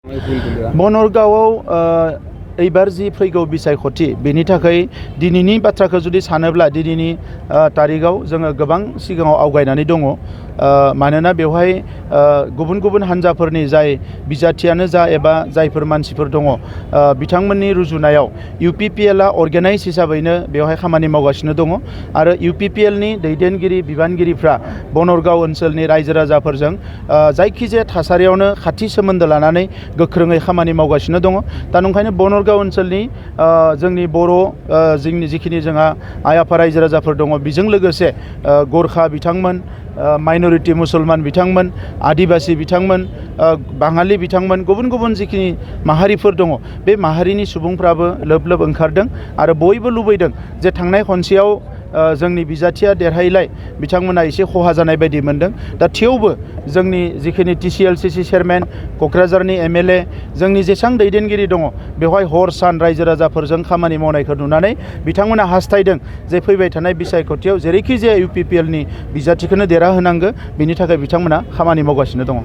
बनरगावआव एबार जी फैगौ बिसायख'थि बेनि थाखाय दिनैनि बाथ्राखौ जुदि सानोब्ला दिनैनि तारिखआव जोङो गोबां सिगाङाव आवगायनानै दङ। मानोना बेवहाय गुबुन गुबुन हान्जाफोरनि जाय बिजाथियानो जा एबा जायफोर मानसिफोर दङ बिथांमोननि रुजुनायाव UPPLआ अर्गेनाइज हिसाबैनो बेवहाय खामानि मावगासिनो दङ आरो UPPLनि दैदेनगिरि बिबानगिरिफ्रा बनरगाव ओनसोलनि रायजो राजाफोरजों जायखिजाया थासारियावनो खाथि सोमोन्दो लानानै गोख्रोङै खामानि मावगासिनो दङ। दा नंखायनो बनरगाव ओनसोलनि जोंनि बर' जोंनि जिखिनि जोंहा आइ आफा रायजो राजाफोर दङ बेजों लोगोसे गोरखा बिथांमोन, माइनरिटि मुसलमान बिथांमोन, आदिबासी बिथांमोन, बाङालि बिथांमोन, गुबुन गुबुन जिखिनि माहारिफोर दङ बे माहारिनि सुबुंफ्राबो लोब लोब ओंखारदों आरो बयबो लुबैदों जे थांनाय खनसेयाव जोंनि बिजाथिया देरहायलाय बिथांमोना एसे खहा जानाय बायदि मोनदों। दा थेवबो जोंनि जिखिनि TCLCC चेयारमेन, क'क्राझारनि MLA, जोंनि जेसां दैदेनगिरि दङ बेवहाय हर सान रायजो राजाफोरजों खामानि मावनायखौ नुनानै बिथांमोना हास्थायदों जे फैबाय थानाय बिसायख'थियाव जेरैखि जाया UPPLनि बिजाथिखौनो देरहाहोनांगो। बिनि थाखाय बिथांमोना खामानि मावगासिनो दङ।